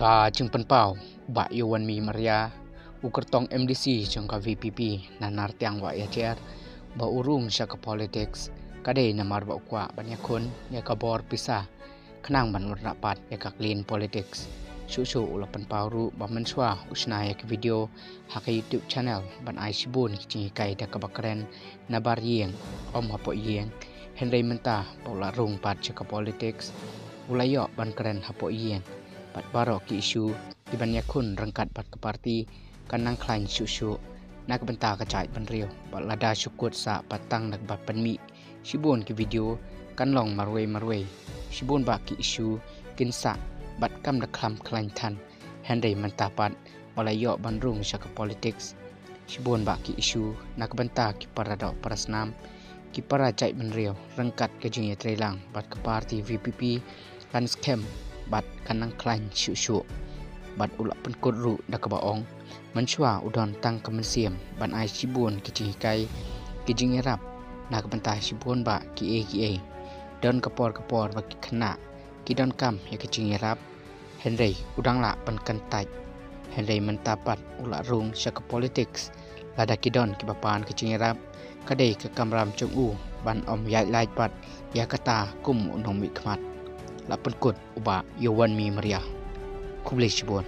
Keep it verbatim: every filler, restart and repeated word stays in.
Ka jingpynpaw Bah Yowanmi Maria, u kyrtong M D C jong ka V P P na Nartiang Wah Yajer, ba u rung sha ka politics ka dei namar ba u kwah ban ïakhun ïa ka bor pisa khnang ban wanrah pat ïa ka clean politics. Shuh shuh u la pynpaw ruh ba mynshuwa u shna ïa ka video ha ka YouTube channel ban ai shibun ki jinghikai da kaba kren na bar ïing, ym hapoh ïing. Hynrei mynta ba u la rung pat sha ka politics, u la ïoh ban kren hapoh ïing bad baroh ki issue kiban ïakhun ryngkat bad ka party kan nang khlaiñ shuh shuh na ka bynta ka jaitbynriew. Bad lada shu kut sah pat tang da kaba pynmih shibun ki video, kan long marwei marwei. Shibun bah ki issue kin sah bad kam da kham khlaiñ than. Hynrei mynta pat ba la ïoh ban rung sha ka politics, shibun bah ki issue na ka bynta ki para doh para snam, ki para jaitbynriew ryngkat ka jingïatreilang bad ka party V P P kan skhem bad kan nang khlaiñ shuh shuh. Bad u la pynkut ruh da kaba ong, mynshuwa u don tang ka mynsiem ban ai shibun ki jinghikai, ki jingïarap na ka bynta shibun bah kiei kiei. Don ka por ka por ba ki khynnah ki donkam ïa ka jingïarap, hynrei u dang lah ban kyntait. Hynrei mynta pat u la rung sha ka politics. Lada ki don kiba pan ka jingïarap, ka dei ka kamram jong u ban ym ïaid lait pat ïa kata kum u nongmihkhmat. La pynkut u Bah Yowanmi Maria. Khublei shibun.